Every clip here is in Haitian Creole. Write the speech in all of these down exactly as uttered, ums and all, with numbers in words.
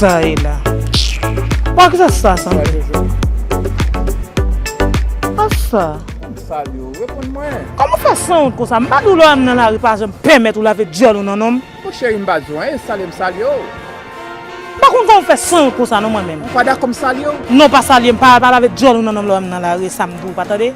Sa ye la. Bon, ki sa sa sanble? Sa sa? Salye w, reponn mwen. Kòman w fè sanwont konsa? M pa di w lè w wè m nan lari, pa janm pèmèt ou lave dyòl ou nan non m. Bon, cheri, m pa di w anyen, salye m salye w. M pa konn kòman w fè sanwont konsa non mwen menm. Ou pa dakò m salye w? Non, pa salye m, pa, pa lave dyòl ou nan non m lè w wè m nan lari, sa m di w, pa tande?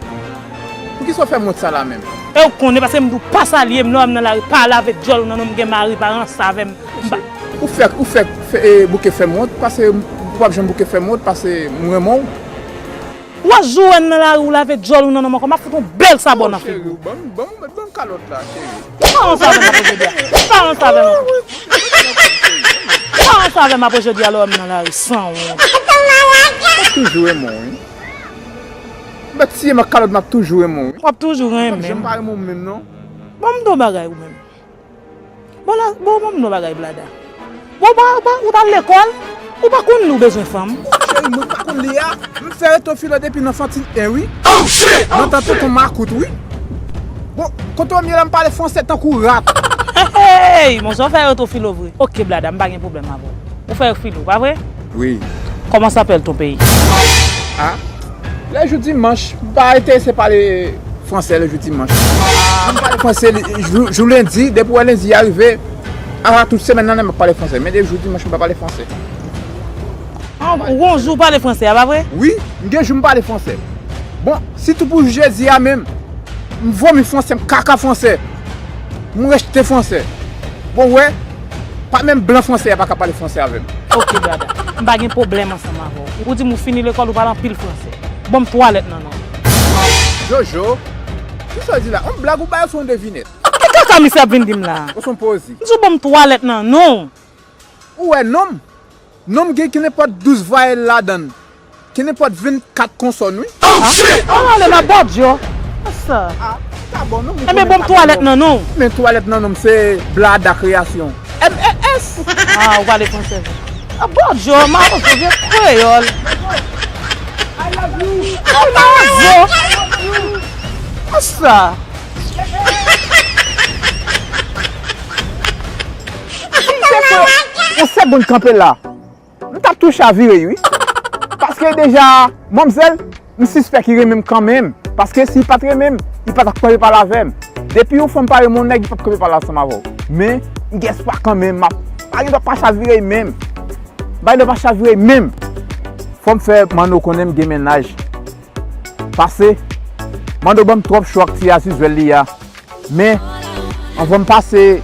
Poukisa w fè m wont sa la menm? E w konnen, paske m di w pa salye m lè w wè m nan lari, pa lave dyòl ou nan non m, gen mari, pa ranse avè m. M pa Ou fè, ou fè, fè, e, bouke fè m wont, paske ou p ap janm bouke fè m wont, paske m renmen w. Wè jou wè n nan lari, ou lave dyòl ou nan non m ankò, m ap fout yon bèl sabò nan figi w. Cheri, ban m, ban m, ban m kalòt la, cheri. Pa ranse avè m apre jodi a. Pa ranse avè m. Pa ranse avè m apre jodi a, lè w wè m nan lari, sanwont. M ap toujou renmen w, wi. M ap tiye m ak kalòt, m ap toujou renmen w, wi. W ap toujou renmen m. M pa janm pa renmen w menm, non. Bon, m di w bagay ou menm. Bon, la, bon, bon, m di w bagay, Blada. Bon, bon, bon, ou t al lekòl, ou pa konn li w bezwen fanm. Cheri, mwen pa konn li a. M fè reto filo depi nan Fantin en, wi. Nan tan tonton Makout, wi. Bon, kote w ye la, m pale franse tankou rat. Hey, hey, monchè, w fè reto filo vre. Oke, Blada, m pa gen pwoblèm avè w. Ou fè reto filo, pa vre? Wi. Comment s'appelle ton pays? Ah, les jours dimanche, m pa enterese pale franse les jours dimanche. Mwen pale franse jou, jou lendi, depi wè lendi a rive, a tout semèn nan, m ap pale franse. Men de jou dimanch, m pa pale franse. Ah, ou gon jou w pale franse a, pa vre? Wi, m gen jou m pale franse. Bon, sitou pou jedi a menm, m vomi franse, m kaka franse. M rejte franse. Bon, wè, pa menm blan franse a pa ka pale franse avè m. Oke, Blada. M pa gen pwoblèm ansanm avè w. Ou di m ou fini lekòl, ou pale anpil franse. Ban m twa lèt nan non w. Jojo, kisa w di la? On blag ou bay oswa on devinèt? Ki kaka misye ap vin di m la? Oswa on poezi? M di w ban m twa lèt nan non w. Ou wè non m? Non m gen kenenpòt douz vwayèl ladan l. Kenenpòt vennkat konsòn, wi. Oh, shit! Oh, ale la, Bòdyo. Sa. Ah, sa bon, non, m konnen. Enben, ban m twa lèt nan non w. Men twa lèt nan non m se Blada Kreyasyon. M E S. Ah, ou pale franse vre. Ah, Bòdyo, mawozo, vye kreyòl. I love you. Oh, mawozo. Sa. Si se pou yon segonn kanpe la, m t ap tou chavire, wi. Paske deja, manmzèl, m sispèk li renmen m kanmenm. Paske si li pa t renmen m, li pa t ap kanpe pale avè m. Depi yon fanm pa renmen yon nèg, li p ap kanpe pale ansanm avè w. Men, m gen espwa kanmenm, m ap, pa gen dwa pa chavire menm. M pa gen dwa pa chavire menm. Fò m fè Manno konnen m gen mennaj. Pase, Manno ban m twòp cho ak ti azizwèl li a. Men, anvan m pase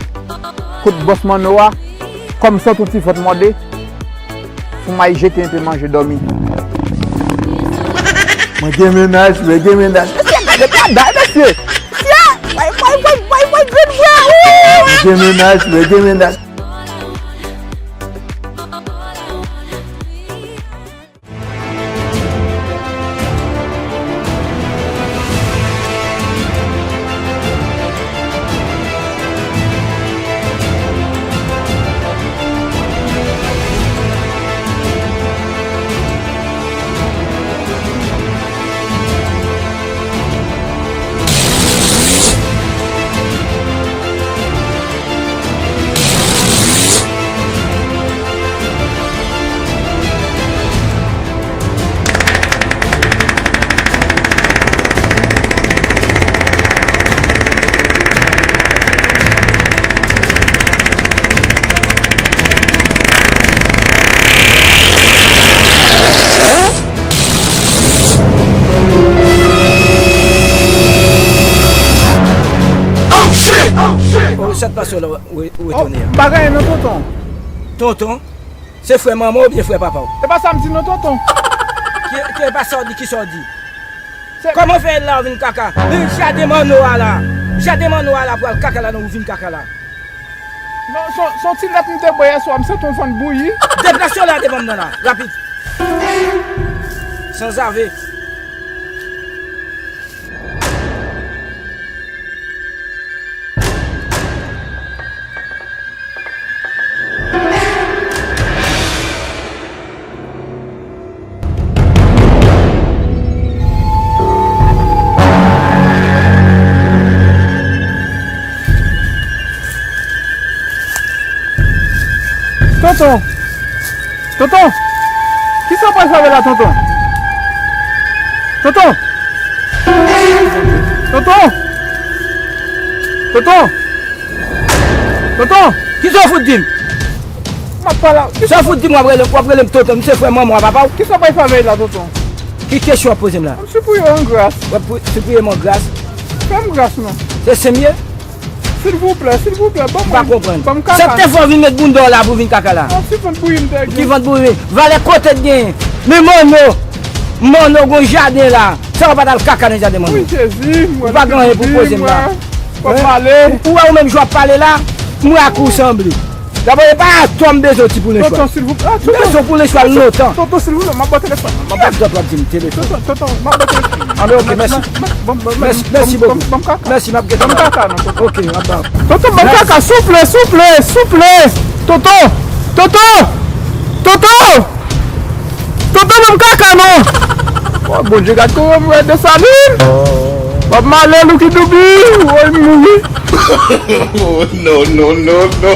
kot bòs Manno a, kòm m santi yon ti vant mòde, fò m al jete enpe manje dòmi. Mwen gen mennaj, mwen gen mennaj. Mesye, gade bagay, mesye! Mesye! Woy, woy, woy, woy, woy, grenn bwa! Wouy! Mwen gen mennaj, mwen gen mennaj. Oh, sa k pase w la, w, w retounen an? Bagay non, tonton. Tonton? Se frè manman w oubyen frè papa w? E pa sa m di non, tonton. Ki, ki, e pa sa w di, ki sa w di? Kòman w fè la w vin kaka? Jaden Manno a la. Jaden Manno a la pral kaka la, non, ou vin kaka la. Non, se, se yon ti lèt m te bwè yèswa, m santi yon vant bouyi. Deplase w la devan m nan la, rapid. Sanzave. Tonton! Tonton! Kisa w pral fè avè l la, tonton? Tonton! Tonton! Tonton! Tonton! Kisa w fout di m? M ap pale a. Sa w fout di m w ap rele, w ap rele m tonton, m se frè manman w a papa w? Kisa w pral fè avè l la, tonton? Ki kesyon w ap poze m la? M sipriye w an gras. W ap pri- sipriye m an gras? Fè m gras, non. Se sen m ye? Silvouplè, silvouplè, ban m. M pa konprann. Ban m kaka. Sa te fè w vin met bounda w la pou vin kaka la? Non, ti vant bouyi m te gen. Ki vant bouyi? Valè kote t genyen? Men manno, manno gon jaden la. Sa w pa t al kaka nan jaden manno? Wi, Jezi, m wè. Ou pa gen anyen pou poze m la. W ap pale. Ou wè ou menm jan w ap pale la, m wè ak ou sanble. Dabò, e pa atò m bezwen ti pou lenchwal. Tonton, silvouplè. M bezwen pou lenchwal lontan. Tonton, silvouplè, m ap ba w telefòn. M ap ba w. Ki ap zòt w ap di m telefòn? Tonton, tonton, m ap ba w telefòn. Anben, ok, mèsi. Mèsi, mèsi bokou. Mèsi, m ap gentan. Ban m kaka, non, tonton. Ok, m ap ba w. Tonton, ban m kaka, souple, souple, souple. Tonton, tonton, tonton. Tonton, ban m kaka, non. Oh, Bondye, gad kòman m wè Desalin. Bob Marley, Lucky Dube, woy, m mouri. Oh, no, no, no, no.